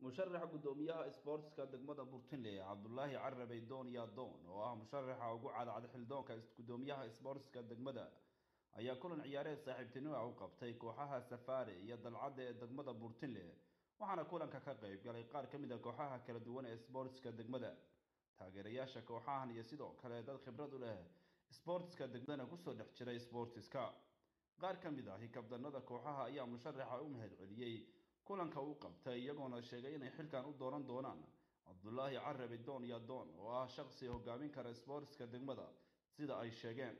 Musharaxa guddoomiyaha isboortiska degmada Burtinle, Cabdulaahi Carabey Doon Yaadoon, oo ah musharaxa ugu cadcad xildoonka guddoomiyaha isboortiska degmada, ayaa kulan ciyaareed saaxiibtinimo ah u qabtay kooxaha Safaari iyo Dalcadda ee degmada Burtinle, waxaana kulanka ka qayb galay qaar ka mid a kooxaha kala duwan ee isboortiska degmada, taageerayaasha kooxahan iyo sidoo kale dad khibrad u leh isboortiska degmadana kusoo dhex jiray isboortiska. Qaar ka mid ahi kabdanada kooxaha ayaa musharaxa u mahad celiyey kulanka uu qabtay, iyagoona sheegay inay xilkan u dooran doonaan Cabdulaahi Carabi Doon Yadoon, oo ah shaqsi hogaamin kara isboortiska degmada sida ay sheegeen.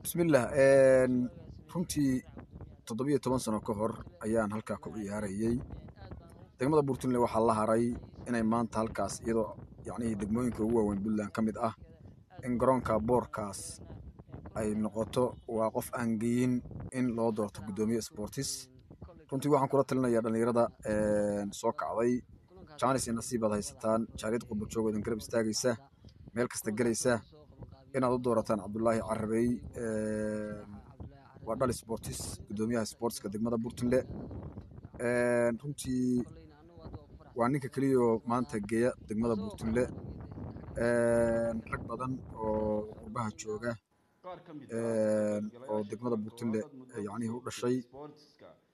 Bismillaah, runtii 17 sano ka hor ayaan halkaa ku ciyaarayey degmada Buurtinle. Waxaa la haray inay maanta halkaas, iyadoo yacnihii degmooyinka ugu waaweyn Puntland ka mid ah, in garoonka boorkaas ay noqoto waa qof aan geyin in loo doorto guddoomiye sportis. Runtii waxaan kula talinayaa dhallinyarada soo kacday, jaanis iyo nasiib baad haysataan, jaaliyad qurba joog idin garab istaagaysa, meel kasta gelaysa, inaad u doorataan Cabdulaahi Carabey. Waa dhal sportis, guddoomiyaha sportska degmada Burtinle. Runtii waa ninka keliya maanta geeya degmada Burtinle. Rag badan oo qurbaha jooga oo degmada Burtinle yacnihii u dhashay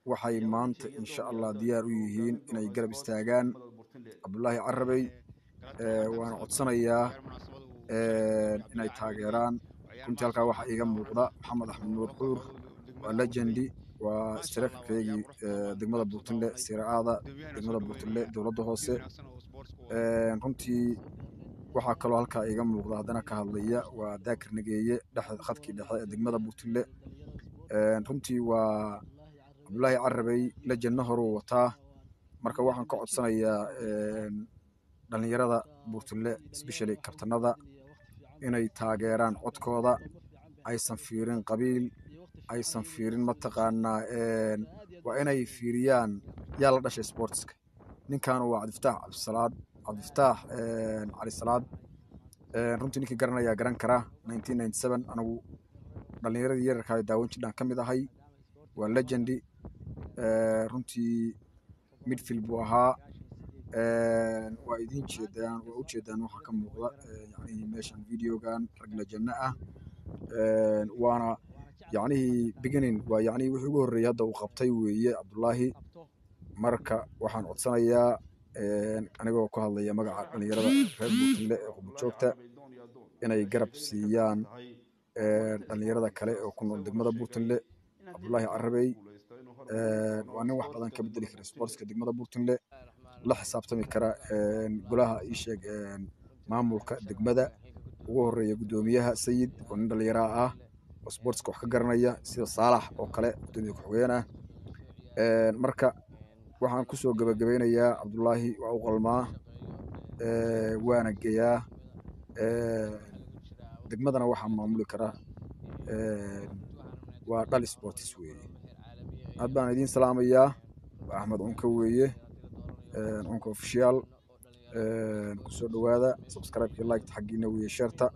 waxay maanta insha Allah diyaar u yihiin inay garab istaagaan Cabdulaahi Carabey, waana codsanayaa inay taageeraan. Runtii halkaa waxaa iiga muuqda Maxamed Axmed Nuur Xuur, waa legendi, waa strikerkeygii degmada Buurtinle, siraada degmada Buurtinle, dowladda hoose. Runtii waxaa kaloo halkaa iiga muuqda haddana ka hadlaya waa Daakir Nageeye, dhexe khadkii dhexe ee degmada Buurtinle. Runtii waa Cabdulaahi Carabey, legendna horuu wataa. Marka waxaan ka codsanayaa dhallinyarada Buurtinle, especially kabtanada, inay taageeraan codkooda, aysan fiirin qabiil, aysan fiirin mataqaanaa, waa inay fiiriyaan yaa la dhashay sportska. Ninkan waa Cabdifataax Cabdisalaad, Cabdifataax Cali Salaad. Runtii ninkii garanayaa garan kara. 1997 anigu dhallinyaradii yararkaa daawan jidhaan ka mid ahay. Waa legendi runtii, midfield buu ahaa. Waa idiin jeedaan, waa u jeedaan waxa ka muuqda yacnihii meeshan videogan, rag legend ah, waana yacnihii beginning, waa yacnihii wixii ugu horreeyey hadda uu qabtay weeye Cabdulaahi. Marka waxaan codsanayaa, anigoo ku hadlaya magaca dhallinyarada reer Buurtinle ee qurbajoogta, inay garab siiyaan dhallinyarada kale oo ku nool degmada Buurtinle. Cabdulaahi Carabey waa nin wax badan ka bedeli kara sportska degmada Buurtinle, la xisaabtami kara golaha ii sheeg maamulka degmada, ugu horeeya guddoomiyaha Sayid, oo nin dhallinyaraa ah oo sportska wax ka garanaya, sida Saalax oo kale, guddoomiye ku-xigeen ah. Marka waxaan kusoo gabagabeynayaa, Cabdulaahi waa u qalmaa, waana geeyaa degmadana, waxaa maamuli kara waa dhal sportis weeye. Aad baan idiin salaamayaa. Waa Axmed Cunka weeye, Cunka Official. Kusoo dhowaada subscribe-kii, like xaggiina weeye, shareta.